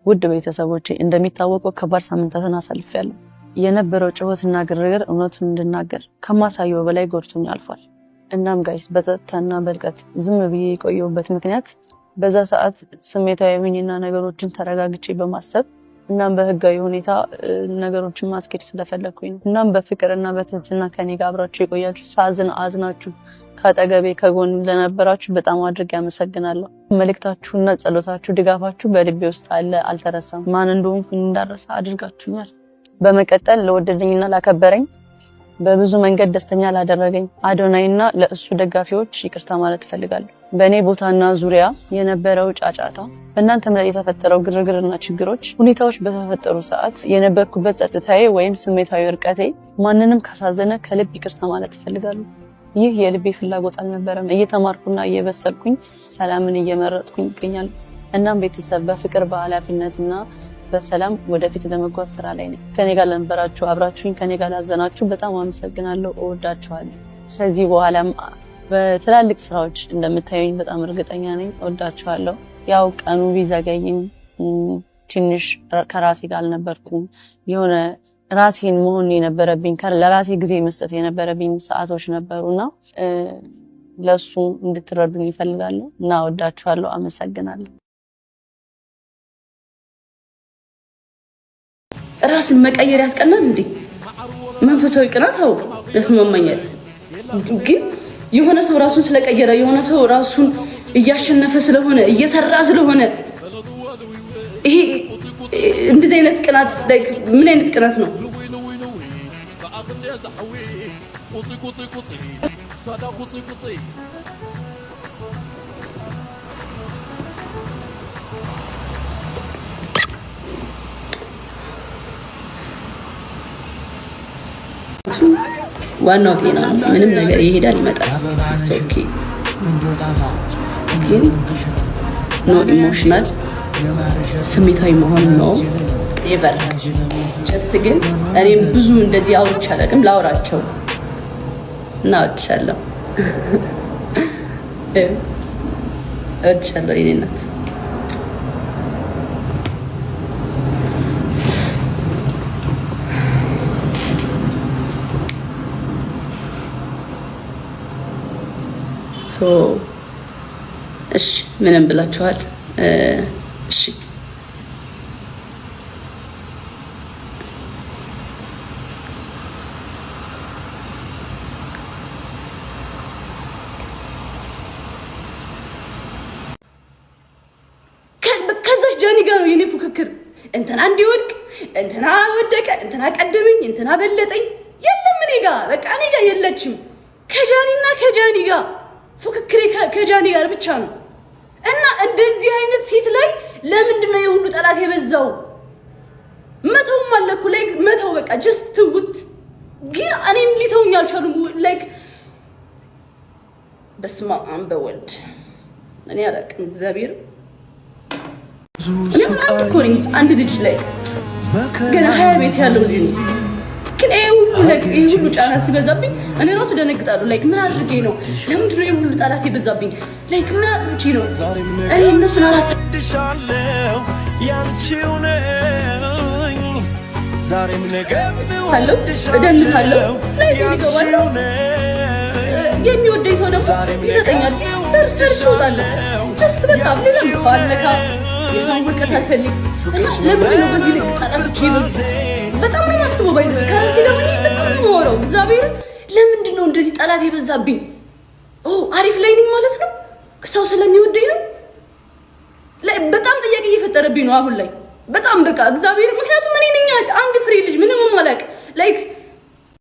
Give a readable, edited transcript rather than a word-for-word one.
ውድ ቤተሰቦቼ፣ እንደሚታወቀው ከባድ ሳምንታትን አሳልፌያለሁ። የነበረው ጩኸትና ግርግር እውነቱን እንድናገር ከማሳየው በላይ ጎድቶኝ አልፏል። እናም guys፣ በጸጥታና በልቀት ዝም ብዬ የቆየሁበት ምክንያት በዛ ሰዓት ስሜታዊ ሆኜና ነገሮችን ተረጋግቼ በማሰብ እናም በህጋዊ ሁኔታ ነገሮችን ማስኬድ ስለፈለግኩኝ ነው። እናም በፍቅርና በትህትና ከኔ ጋር አብራችሁ የቆያችሁ፣ ሳዝን አዝናችሁ ከአጠገቤ ከጎን ለነበራችሁ በጣም አድርጌ አመሰግናለሁ። መልእክታችሁና ጸሎታችሁ፣ ድጋፋችሁ በልቤ ውስጥ አለ፣ አልተረሳም። ማን እንደሆንኩኝ እንዳረሳ አድርጋችሁኛል። በመቀጠል ለወደደኝና ላከበረኝ፣ በብዙ መንገድ ደስተኛ ላደረገኝ አዶናይና ለእሱ ደጋፊዎች ይቅርታ ማለት እፈልጋለሁ። በእኔ ቦታና ዙሪያ የነበረው ጫጫታ፣ በእናንተም ላይ የተፈጠረው ግርግርና ችግሮች፣ ሁኔታዎች በተፈጠሩ ሰዓት የነበርኩበት ጸጥታዬ ወይም ስሜታዊ እርቀቴ ማንንም ካሳዘነ ከልብ ይቅርታ ማለት እፈልጋለሁ። ይህ የልቤ ፍላጎት አልነበረም። እየተማርኩና እየበሰልኩኝ ሰላምን እየመረጥኩኝ ይገኛል። እናም ቤተሰብ፣ በፍቅር፣ በኃላፊነትና በሰላም ወደፊት ለመጓዝ ስራ ላይ ነኝ። ከኔ ጋር ለነበራችሁ፣ አብራችሁኝ ከኔ ጋር ላዘናችሁ በጣም አመሰግናለሁ። እወዳችኋለሁ። ከዚህ በኋላም በትላልቅ ስራዎች እንደምታዩኝ በጣም እርግጠኛ ነኝ። እወዳችኋለሁ። ያው ቀኑ ቢዘገይም ትንሽ ከራሴ ጋር አልነበርኩም። የሆነ ራሴን መሆን የነበረብኝ፣ ለራሴ ጊዜ መስጠት የነበረብኝ ሰዓቶች ነበሩና ለእሱ እንድትረዱኝ ይፈልጋለሁ እና እወዳችኋለሁ። አመሰግናለሁ። ራስን መቀየር ያስቀናል እንዴ? መንፈሳዊ ቅናት አዎ ያስማማኛል። ግን የሆነ ሰው ራሱን ስለቀየረ፣ የሆነ ሰው ራሱን እያሸነፈ ስለሆነ፣ እየሰራ ስለሆነ ይሄ እንደዚህ አይነት ቅናት like ምን አይነት ቅናት ነው? ዋናው ጤና ነው። ምንም ነገር ይሄዳል ይመጣል። Okay፣ ግን no emotional፣ ስሜታዊ መሆን ነው never just። ግን እኔም ብዙ እንደዚህ አውርቼ አላውቅም። ላውራቸው እና እወድሻለሁ፣ እወድሻለሁ የኔ እናት። So እሺ፣ ምንም ብላችኋል። እሺ፣ ከዛች ጃኒ ጋር ነው የኔ ፉክክር። እንትና እንዲወድቅ፣ እንትና ወደቀ፣ እንትና ቀደመኝ፣ እንትና በለጠኝ። የለም እኔ ጋር፣ በቃ እኔ ጋር የለችም። ከጃኒና ከጃኒ ጋር ፉክክሬ ከጃኒ ጋር ብቻ ነው። እና እንደዚህ አይነት ሴት ላይ ለምንድን ነው የሁሉ ጠላት የበዛው? መተውም አለ እኮ፣ like መተው፣ በቃ just ትውት። ግን እኔም ሊተውኝ አልቻሉም። Like በስመ አብ በወልድ፣ እኔ አላውቅም። እግዚአብሔር፣ እኔ አንድ እኮ ነኝ፣ አንድ ልጅ ላይ ገና 20 ቤት ያለው ልጅ ነኝ። ግን ይሄ ሁሉ like ይሄ ሁሉ ጫና ሲበዛብኝ እኔ ራሱ ደነግጣለሁ። Like ምን አድርጌ ነው? ለምንድን ነው ይሄ ሁሉ ጠላት የበዛብኝ? Like ምን አድርጌ ነው? እኔ እነሱን አላሳ ያንቺው ነኝ ዛሬም ነገም አለው፣ እደንሳለሁ፣ live እገባለሁ። የሚወደኝ ሰው ደግሞ ይሰጠኛል። ሰርቼ እወጣለሁ። Just በቃ ሌላም ሰው አልነካ፣ የሰውን ውድቀት አልፈልግ። እና ለምንድን ነው በዚህ ልክ ጠላቶች ይበዙ? በጣም ነው የማስበው። By the way ከራሴ ጋር ሆኜ በጣም ነው የማወራው። እግዚአብሔር፣ ለምንድን ነው እንደዚህ ጠላት የበዛብኝ? ኦ አሪፍ ላይ ነኝ ማለት ነው። ሰው ስለሚወደኝ ነው። በጣም ጥያቄ እየፈጠረብኝ ነው አሁን ላይ በጣም፣ በቃ እግዚአብሔር። ምክንያቱም እኔ ነኝ አንድ ፍሬ ልጅ፣ ምንም የማላውቅ like